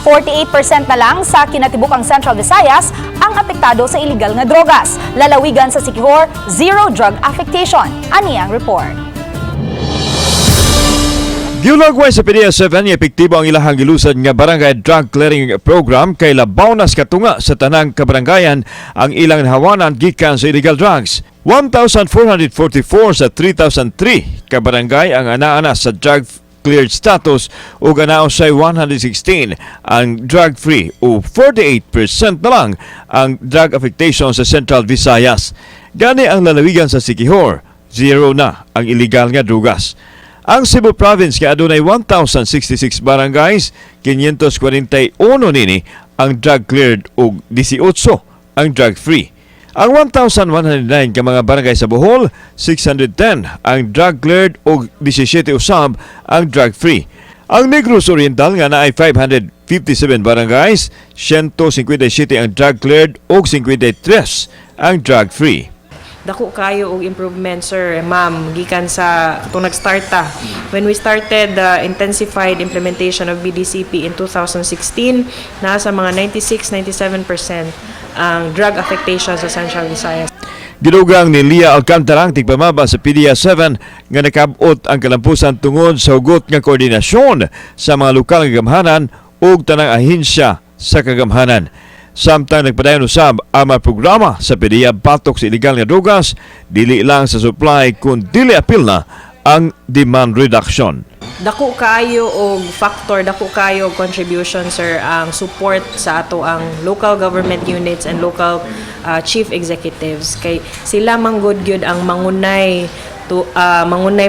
48% na lang sa kinatibukang Central Visayas ang apektado sa illegal nga drogas. Lalawigan sa Siquijor, zero drug affectation. Ani ang report. Giulagway sa PDEA 7 nga epektibo ang ilahang gilusad nga Barangay Drug Clearing Program kay labaw na sa katunga sa tanang kabarangayan ang ilang nahawanan gikan sa illegal drugs. 1,444 sa 3,003 ka barangay ang ana-ana sa drug cleared status ug anaa say 116 ang drug free o 48% na lang ang drug affectation sa Central Visayas. Gani ang lalawigan sa Siquijor, zero na ang illegal nga drugas. Ang Cebu Province kay adunay 1,066 barangays, 541 nini ang drug cleared ug 18 ang drug free. Ang 1,109 ka mga barangay sa Bohol, 610 ang drug cleared ug 17 usab ang drug free. Ang Negros Oriental nga naay 557 barangays, 157 ang drug cleared ug 53 ang drug free. Dako kayo og improvement, sir, ma'am, gikan sa katong nag-start ta. When we started the intensified implementation of BDCP in 2016, nasa mga 96 97% ang drug affectation sa Central Visayas. Gidugang ni Lia Alcantara, ang tigpamaba sa PDEA 7, nga nakabot ang kalampusan tungod sa hugot nga koordinasyon sa mga lokal nga gamhanan ug tanang ahensya sa kagamhanan. Samtang nagpadayon usab ang mga programa sa PDEA batok sa illegal nga drugas, dili lang sa supply kun dili apil na ang demand reduction. Dako kaayo og factor, dako kaayo og contribution, sir, ang support sa ato ang local government units and local chief executives kay sila manggod gyud ang mangunay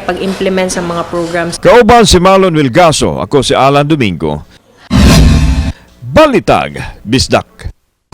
pag-implement sa mga programs. Kauban si Marlon Wilgaso, ako si Alan Domingo. Balitag, Bisdak.